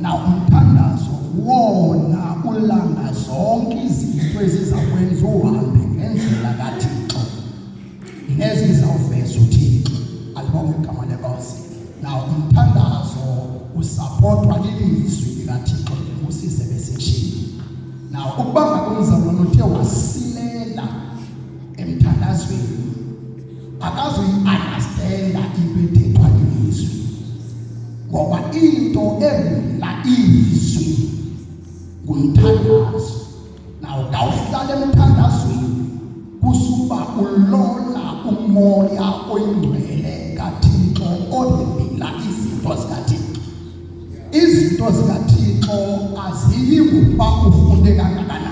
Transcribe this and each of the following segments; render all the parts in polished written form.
Na umthandazo wona ulanda zonke izinto eziza kwenza uhambe ngendlela kaThixo nezizawuveza uThixo. Alibonge igama leNkosi. Na umthandazo usapotwa lilizwi likaThixo usise besishilo. Na ukuba ngabe umzalwane uthe wasilela emthandazweni akazuyi-understanda into ethethwa lilizwi ngoba into evula izwi ngumthandazo. Naw kawuhlala emthandazweni kusuba ulola umoya oyingcwele kaThixo orivila izinto zikaThixo. Izinto zikaThixo aziyi ngokuba ufunde kangakanani,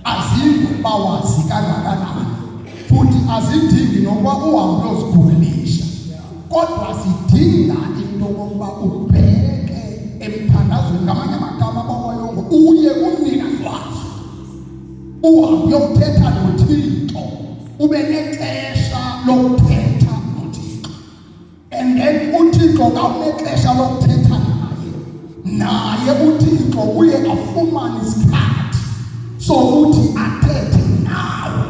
aziyi ngokuba wazi kangakanani, futhi azidingi nokuba uhambe uyozigulisha, kodwa zidinga into yokokuba ubheke emthandazweni. Ngamanye amagama bakwayongo uye kumnikazi wazo, uhambe uyothetha noThixo, ube nexesha lokuthetha noThixo. And then uThixo xa unexesha lokuthetha naye, naye uThixo uye afumane isikhathi sokuthi athethe nawe,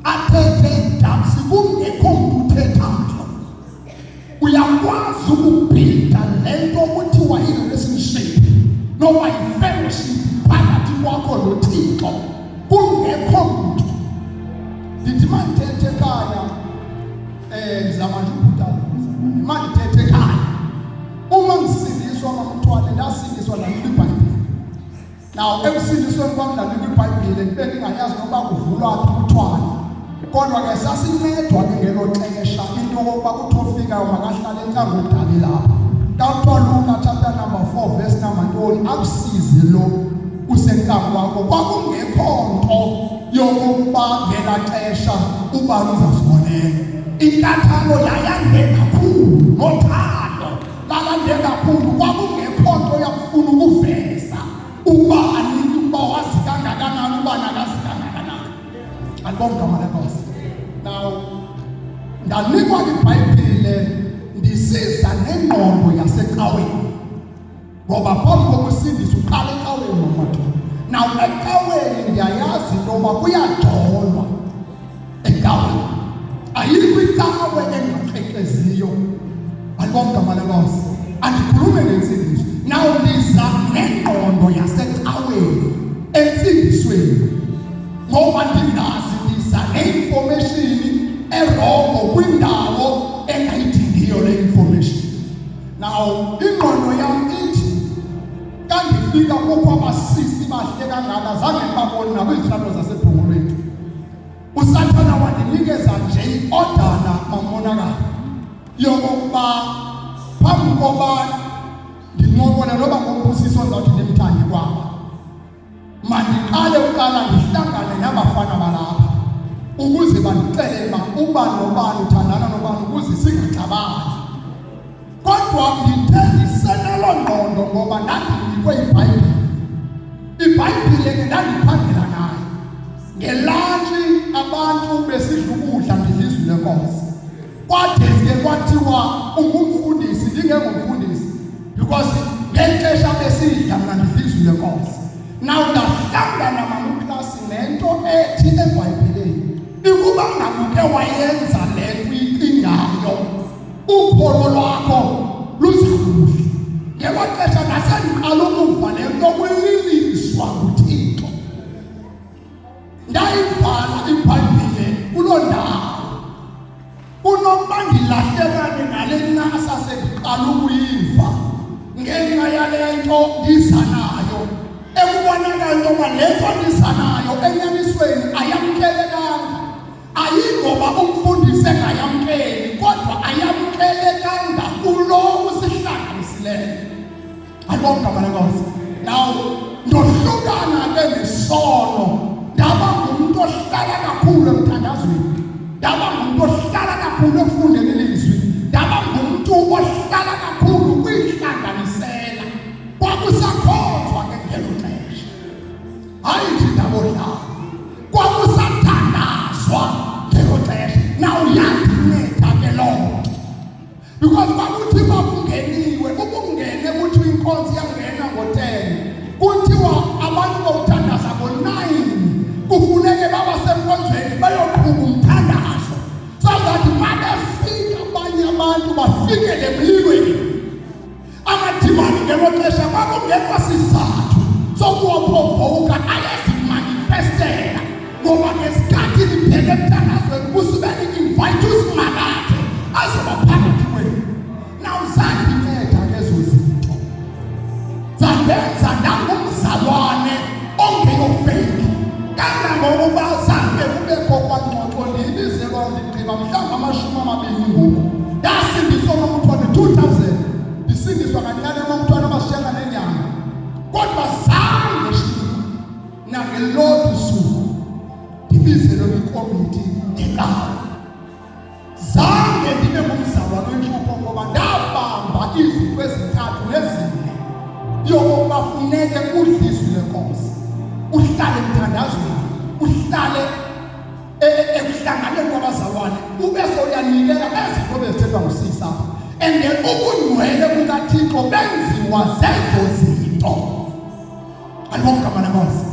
athethe dabsi kungekho mntu uthethayo. Uyakwazi ukubhilda le nto kuthiwa yi-relationship noba yi-fellowship phakathi kwakho noThixo kungekho mntu. Ndithi mandithethe ekhaya, ndizama nje ukhuthaza umzalwane, mandithethe ekhaya. Uma ngisindiswa mamthwale, ndasindiswa ndanikwa iBhayibhile. Now ekusindisweni kwam ndanikwa iBhayibhile, ndibe ndingayazi nokuba kuvulwa phi kuthwani. Kodwa ke sasincedwa ke ngelo xesha into yokokuba kuthiwa ofikayo makahlale entlango lapha. Xa kuthiwa Luka chapter number 4 verse number ntoni, akusize lo usentlango wakho. Kwakungekho nto yokokuba ngela xesha ubani uzazibonela. Inkathalo yayande kakhulu nothando lalande kakhulu, kwakungekho nto yakufuna ukuveza ubani ukuba wazi kangakanani, ubani akazi kangakanani. Alibonge igama leNkosi. Now ndanikwa iBhayibhile ndisiza nengqondo yasecaweni, ngoba phambi kokusindisa uqala ecaweni madoda. Now ecaweni ndiyayazi into yoba kuyajolwa ecaweni, ayikho icawe engakrexeziyo. Alibonge igama leNkosi. Andikhulume ngensindiso. Now ndiza nengqondo yasecaweni entsindisweni, ngoba ndingazi ndiza neinformation erongo kwindawo engayidingiyo le information. Now ingqondo yam ithi xa ndifika kukho abasisi bahle kangaka, zange ndibabone nakwizitrato zaseBhongolweni. USathana wandinikeza nje iodana mamonakalo yokokuba phambi koba ndincokole noba ngombusiso ndizawuthi ndimthande kwaba, mandiqale uqala ndihlangane nabafana balapha ukuze bandixelele uba ubani nobani uthandana nobani ukuze singaxabani. Kodwa ndithe ndisenaloo ngqondo ngoba ndandinikwe iBhayibhile. IBhayibhile ke ndandiphangela nayo. Ngelantshi abantu besidla ukudla ndidla izwi leNkosi. Kwade ke kwathiwa ungumfundisi, ndingengomfundisi, because ngexesha besidla mna ndidla izwi leNkosi. Now ndahlangana mamuklasi nento ethi eBhayibhileni ikuba ngabuke wayenza le nto uyicingayo, ukholo lwakho luza kuhle. Ngelo xesha ndasendiqala ukuva le nto kuliliswa nguThixo. Ndayivala iBhayibhile kuloo ndawo kunokuba ndilahlekane nale ncasa sendiqala ukuyiva ngenxa yale nto ndiza nayo, ekubonakala into yoba le nto ndiza nayo enyanisweni ayamkelekanga. Ayingoba umfundisi engayamkeli, kodwa ayamkelekanga kulo usihlanganisileyo. Alibonge igama leNkosi. Now ndohlukana ke nesono, ndaba ngumntu ohlala kakhulu emthandazweni, ndaba ngumntu ohlala kakhulu ekufundeni ilizwi, ndaba ngumntu ohlala kakhulu kwinhlanganisela. Kwakusakhonzwa ke ngelo xesha, hayi nje indaba odlala, kwakusathandazwa ngelo xesha. Now yandinceda ke loo nto, because kwakuthi makungeniwe, ubungene kuthiwa inkonzo Inkonzo iyangena ngo-10, kuthiwa abantu bokuthandaza ngo-9 kufuneke baba senkonzweni bayoqhuba umthandazo, so that mabefika abanye abantu bafikele emlilweni. Amadimoni ngelo xesha kwakungekho sizathu sokuwaprovoka, ayezimanifestela, ngoba ngesikhathi nibheke emthandazweni kusube ni-invite uSimakade azoba phakathi kwenu. Nawuzandinceda ke ezo zinto, zandenza ndangumzalwane ongeyofeyiki, kangangokuba zange kubekho kwangxoxo ndiyibizelwa. Ndigqiba mhlawumbi 20 ngoku. Ndasindiswa nomthwane 2000, ndisindiswa kancane nomthwane abashiyana nenyanga, kodwa zange shiya nangelodwa usuku ndibizelwe kwikomiti yecawa. Zange ndibe ngumzalwane wentlupho, ngoba ndabamba izinto ezintathu nezine yokokuba funeke udle izwi lenkosi, uhlale emthandazweni, uhlale ekuhlanganeni kwabazalwane, ube sowuyanikela ezinto bezithethwa ngusisa. And then ubungcwele bukaThixo benziwa zezo zinto. Alibonke igama lenkosi.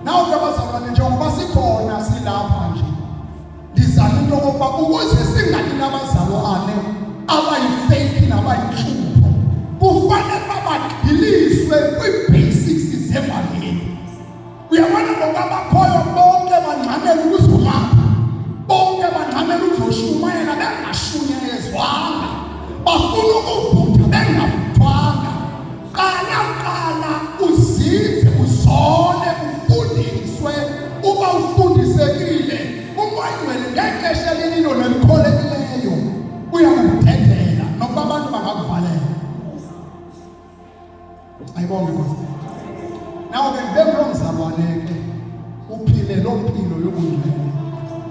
Nawo ke abazalwane, njengoba sikhona silapha nje, ndizama into okokuba ukuze singabi nabazalwane abayifeyiki nabayintlupho, kufanele uba bagxiliswe kwii-basics zevangeli. Uyabona, ngoba abakhoyo bonke bangxamela ukuzolapha, bonke bangxamela ukuzoshumayela bengashunyayezwanga, bafuna ukuvutha bengavuthwanga. Qala qala uzinze, uzole, ufundiswe. Uba ufundisekile, uMoya Ingcwele ngexesha elililo nelikholekileyo uyakukudedela nokuba abantu bangakuvalela. Ayibonge inkosi. Nawo ke ndibe nguloo mzalwane ke uphile loo mpilo yobungcwele.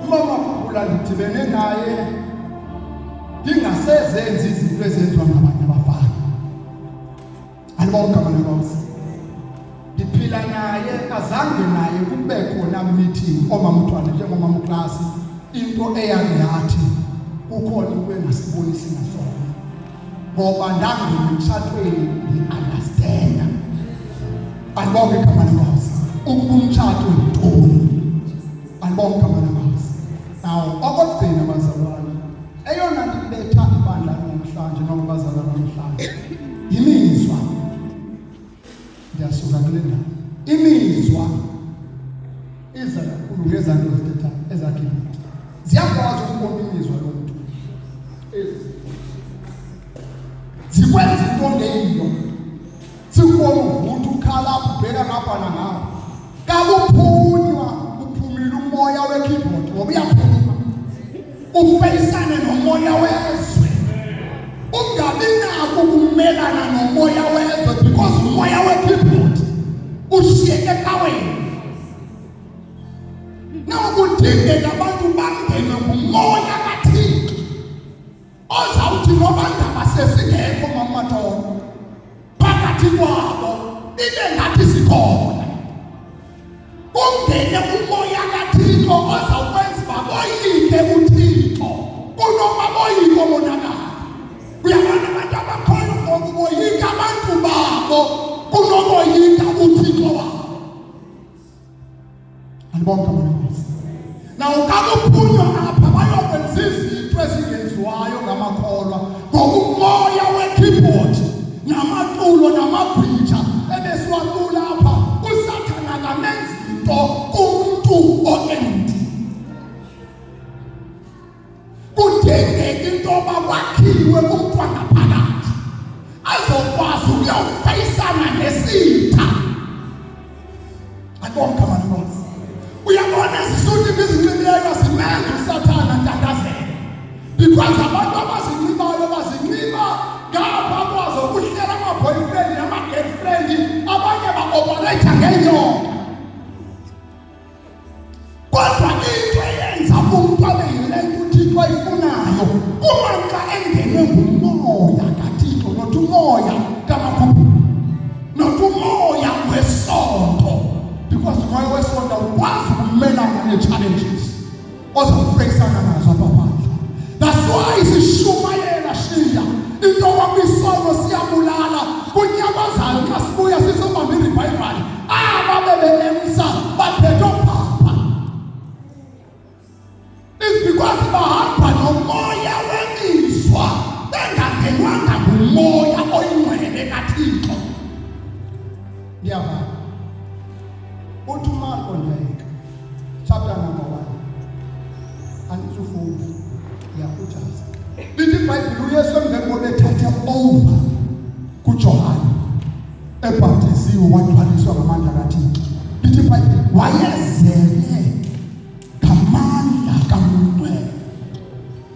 Umama khumbula ndidibene naye ndingasezenzi izinto ezenziwa ngabanye abafana. Alibonke igama lenkosi. Ndiphila naye, azange naye kube khona meeting oomama uthwane njengomama uklasi into eyake yathi kukhona into engasibonisi ngasona, ngoba ndangena emtshatweni ndi-understanda. Alibonke igama lenkosi, ukuba umtshato yintoni. Alibonke igama lenkosi. Now okokugcina bazalwane, eyona nto ibetha ibandla namhlanje noma bazalwane namhlanje yimizwa. Ndiyasuka kule ndawo. Imizwa iza kakhulu ngezanto zithetha ezakhiwe, ziyakwazi ukubona imizwa yomntu, zikwenza into ongeyiyo, sikubona uvutha, ukhala apha, ubheka ngapha nangapha. Kakuphunywa, uphumile umoya we-keyboard, ngoba uyaphuma ufeyisane nomoya wezwe, ungabi nako ukumelana nomoya wezwe because umoya we-keyboard ushiyeke ekaweni. Nawukudingeka abantu bangenwe ngumoya kaThixo ozawuthi noba ngaba sesingekho mamatolo phakathi kwabo, ibe ngathi sikhona. Kungene umoya kaThixo ozawukwenza uba boyike uThixo kunoba boyike umonakalo. Uyabona, abantu abakhoyo ngoku boyika abantu babo kunoboyika uThixo wabo. Andibonke amankosi. Nawo xa kuphunywa apha bayokwenza izinto ezingenziwayo ngamakholwa, ngokumoya we-keyboard namaculo namagwija ebesiwacula apha, uSathana akamenzi nto kumntu o-empty. Kudingeka into yoba kwakhiwe umntu wangaphakathi azokwazi ukuyofeyisana nesitha. Akonke amankosi. Uyabona, ezisuti ndizinxibileyo zimenza uSathana ntatazela, because abantu abazinxibayo bazinxiba ngapha kwazo kuhlela ama-boyfriend nama-girlfriend, abanye ba-opereyitha ngeenyoka. Kodwa into eyenza umntu abe yile nto uThixo ayifunayo kumaxa engenwe ngumoya kaThixo, not umoya kamakhuphula, not umoya wesonto, because umoya wesonto awukwazi ukumelana nee-challenges ozawufeyisana nazo apha phandle. That's why sishumayela shiya into yokuba isono siyabulala. Kunyaka ozayo xa sibuya sizobamba i-revival, aba bebe-emsa baphethe ophapha. It's because bahamba nomoya wemizwa bengangenwanga ngumoya oyingcwele kaThixo. Ndiyava. Uthi uMarko ndiyayeka. Chapter number 1. Andizufunda. Ndiyakujaza. Lithi iBhayibhile uYesu emveni koba ethathe over kuJohane ebhaptiziwe wagcwaliswa ngamandla kaThixo. Lithi iBhayibhile wayezele ngamandla kaMngcwele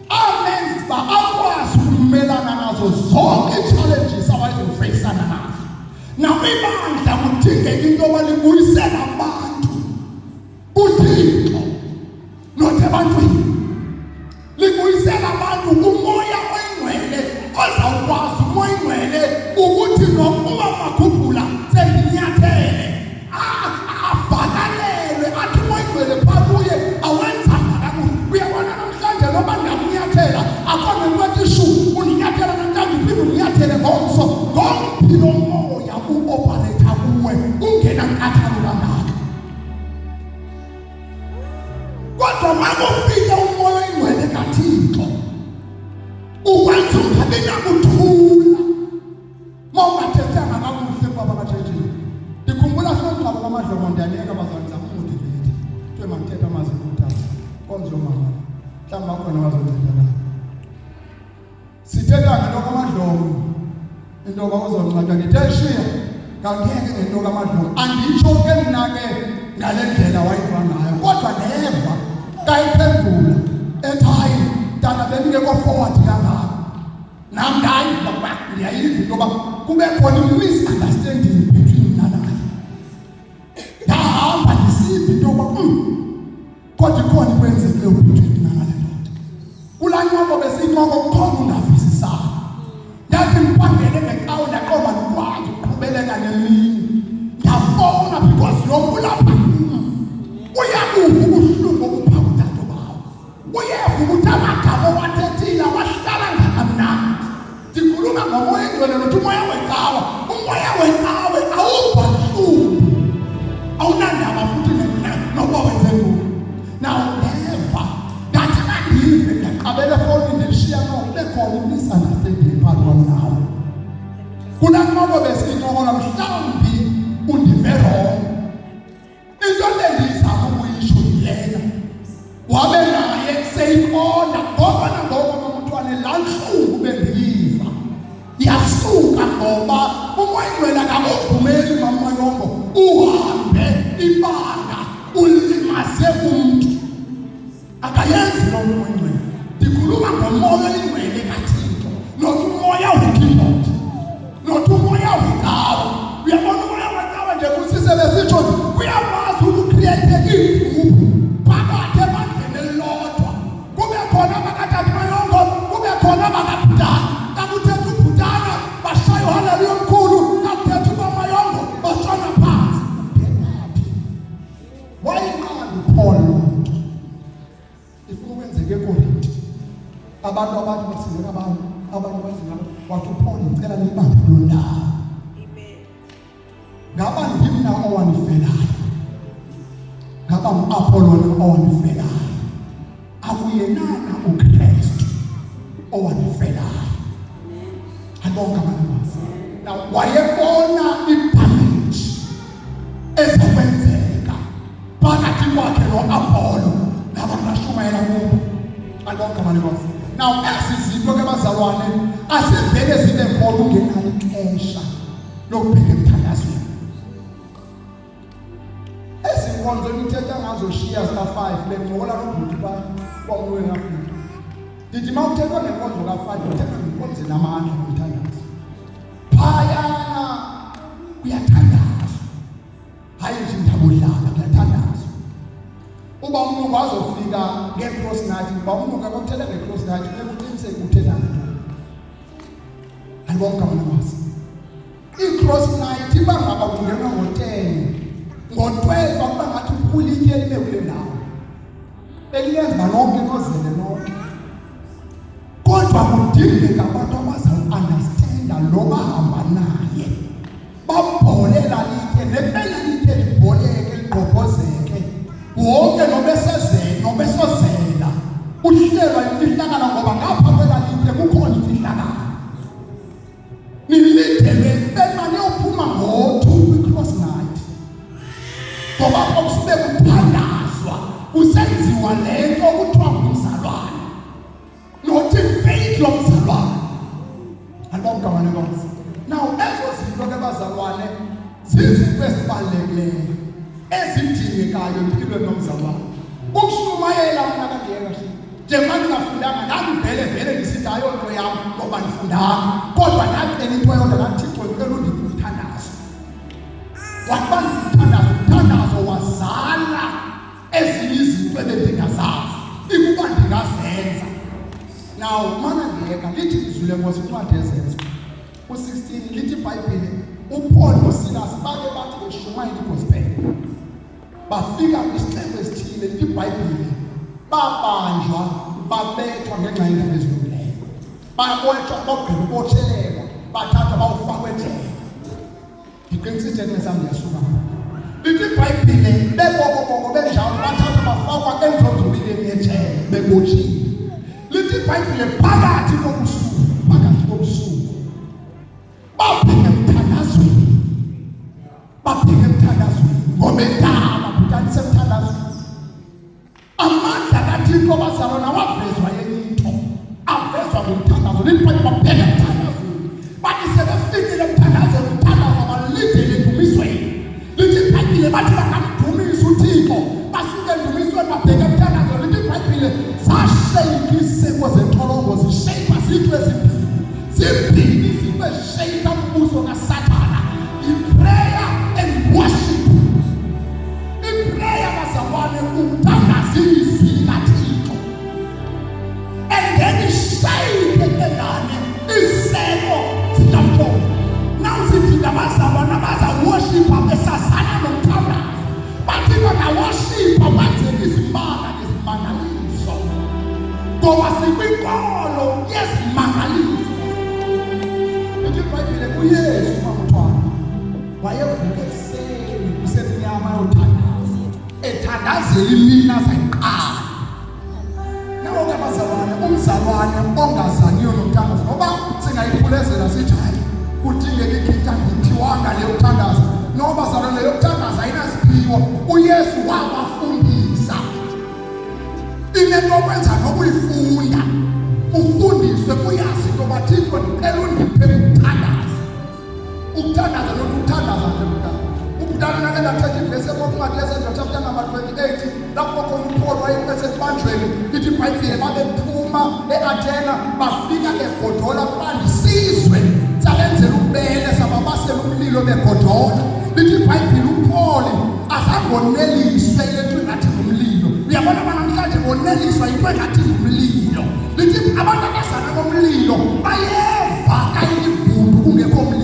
amenza uba akwazi ukumelana nazo zonke ii-challenges awayezofeyisana nazo. Nakwibandla kudingeka into yoba libuyisele abantu kuThixo, not ebantwini. Libuyisela abantu kumoya oyingcwele ozawukwazi umoya oyingcwele ukuthi nokuba makhuphula sendinyathele avakalelwe athi umoya oyingcwele phaa kuye awenzanga kakuhle. Uyabona namhlanje noba ndingakunyathela akho nento ethi shu undinyathela namhlanje uphinde undinyathele ngomso, ngomphi lo moya uopareyitha kuwe ungenankathalo kangaka? Kodwa makufika umoya oyingcwele kaThixo ukwenza ungabi nakuthula uma ungathethanga kakuhle kubaba kaJeje. Ndikhumbula sinomngcwabo kwaMadlomo, ndiyaniyeka bazalwane, ndizama umotivate kuthiwe mandithethe amazwi enkuthazo konje oomama mhlawumbi bakhona bazoncedakala. Sithetha ngento kaMadlomo into yoba uzongcwatywa, ndithe shiya ngangeke ngento kaMadlomo. Anditsho ke mna ke ngale ndlela wayiva ngayo, kodwa ndeva kayiphendula ethi hayi tata bendingekho forward kangako. Nam ndayiva uba ndiyayiva into yoba kube khona i-misunderstanding between mna naye. Ndahamba ndisiva into yoba kodwa ikhona into eyenzekileyo between mna nale ndoda. Kulaa ncoko besiyincoko kukhona ungavisisani. Ndathi ndiphangele ngecawe ndaqonda ndikwazi ukuqhubeleka nemini. Ndafowuna because lo mntu ulapha kum uyabuva ubuhlungu obupha kudade bawo, uyeva ukuthi amagama owathethile awahlalanga kamnandi. Ndikhuluma ngomoya engcwele nothi umoya wecawa, umoya wecawe awuva ntlungu, awunandaba futhi nokuba wenze ntoni. Now ndeva ndathi mandive ndaqabela efowunini ndishiya no kube khona i-misunderstanding phakathi kwam nawe. Kulaa ncoko besiyincokola mhlawumbi undive wrong. Into ebendiyizama ukuyisho yilena, wabe naye seyiqonda ngoko nangoko mamutwane laa ntlungu bendiyiva yasuka, ngoba umoya ingcwele akakuvumeli mamayongo uhambe ibanga ulimaze umntu. Akayenzi loo nto umoya ingcwele. Ndikhuluma ngomoya oyingcwele kaThixo, not umoya wekeyboard, not umoya wecawa. Uyabona umoya wecawa nje kusisele sitsho nje uyakwazi ukucreate iigruphu phakathi ebandleni elilodwa, kube khona abakatata Mayongo, kube khona abakabhutana. Xa kuthetha ubhutana bashaya uhaleluya omkhulu, xa kuthetha ubamayongo batshona phantsi. Ungenaphi? Wayinqanda uPaul loo nto ifuna ukwenzeka eKorinte. Abantu abantu basingena abantu abantu basingena, wathi uPaul ngicela niyibambe kuloo ndawo. Ngaba ndim na owanifelayo? Ngaba nguApollo na owanifelayo? Akuyenana uKristu owanifelayo? Alibonke abantu. Now wayebona idamage ezokwenzeka phakathi kwakhe no-Apollo nabantu ashumayela kubo. Alibonke abantu. Now ezi zinto ke bazalwane asivele zibe khona ungenalo ixesha lokubheka emthandazweni. Ezi nkonzo nithetha ngazo shiya zika-5 bencokola nobhuti pha kwamntu weAfrika. Ndithi uma kuthethwa ngenkonzo ka-5 kuthethwa ngenkonzo enamandla nomthandazo. Phayana kuyathandazwa, hayi nje indaba odlala, kuyathandazwa. Uba umlungu azofika ngee-cross night, uba umlungu akuthetha nge-cross night funeka uqiniseke uthetha ngantoni. Alibonke igama lenkosi. I-cross night iba ngaba kungenwa ngo-10, ngo-12 akuba ngathi kukhula itye elibe kule ndawo eliyenza uba nonke nozele nonke, kodwa kudingeka abantu abazawu-understanda lo bahamba naye. nekubela litye libholeke ligqobhozeke wonke nobesezela nobesozela uhlelwa imfihlakalo ngoba ngapha kwela litye kukhona imfihlakalo. Nilindele bema niyophuma ngo-2 kwi-cross night ngoba okusube kuthandazwa kusenziwa le nto kuthiwa ngumzalwane nothi fake lo mzalwane. Alibonke igama leNkosi. Now ezo zinto ke bazalwane zizinto ezibalulekileyo ezidingekayo empilweni yomzalwane. Ukushumayela mna kangiyeka nje njengoba ndingafundanga, ndandivele vele ndisithi ayonto yam ngoba ndifundanga, kodwa ndacela into yodwa, ndathi Thixo ndicela undiphe umthandazo. Wathi uba ndimthandazo, umthandazo wazala ezinye izinto ebendingazazi ikuba ndingazenza. Now mana ndiyeka, lithi izwi leNkosi kwincwadi yeZenzo u-16, lithi iBhayibhile uPaul noSilas bake bathi beshumayela igospel bafika kwisixeko esithile, lithi iBhayibhile babanjwa babethwa ngenxa yeendaba ezilungileyo, babotshwa bogqiba ubotshelelwa bathathwa bawufakwa ejele. Ndiqinisile ke sam ndiyasuka. Lithi iBhayibhile bebokoboko benjalo bathathwa bafakwa enzonzobileni yejele bebotshiwe. Lithi iBhayibhile phakathi kobusuku, phakathi kobusuku baphike emthandazweni, baphike emthandazweni ngoba indaba bhutani isemthandazweni. Amandla kaThixo bazalwana awavezwa yenye into, avezwa ngomthandazo. Lithi bathi babheka emthandazweni, bathi sebefikile emthandazweni, umthandazo balindele endumisweni. Lithi iBhayibhile bathi bangamdumisa uThixo, basuke endumisweni babheke emthandazweni. Lithi iBhayibhile zasheyika iziseko zentolongo, zisheyikwa zinto ezimbini, zimbini izinto ezisheyika umbuso kaSathana, yi-prayer and worship. Iprayer bazalwane ukuthandaza izwi likaThixo and then ishayike ke ngane iziseko zikamthombo. Now sidinga abazalwane abazawoshipa besazana nomthandazo, bathi bangawoshipa kwenzeka izimanga nezimangaliso ngoba sikwinkolo yezimangaliso. Ithi iBhayibhile kuYesu mamthwana wayevuka ekuseni kusemnyama yothandaza, ethandazela imini azayiqala. Nawo ke bazalwane, umzalwane ongazaniyo nomthandazo, ngoba singayikhulezela sithi hayi kudingeka igifta ngithiwanga leyo kuthandaza. No bazalwane, leyo kuthandaza ayinaziphiwo. UYesu wabafundisa inento okwenza nokuyifunda, ufundiswe uyazi into yoba Thixo ndicela undiphe ukuthandaza. Ukuthandaza lokhu ukuthandaza nje mntana. Ubhutana nake ndathetha ivesi ekwancwadi yeZenzo chapter number 28 lapho khona uPaul wayesekubanjweni, ithi iBhayibhile babephuma e-Athena bafika begodola kubanda isizwe sabenzela ububele sababasela umlilo begodola. Lithi iBhayibhile uPaul azangoneliswe ile nto ingathi ngumlilo. Uyabona uba namhlanje boneliswa yinto engathi ngumlilo. Lithi abantu abazana komlilo bayeva kayivumbu kungekho mlilo.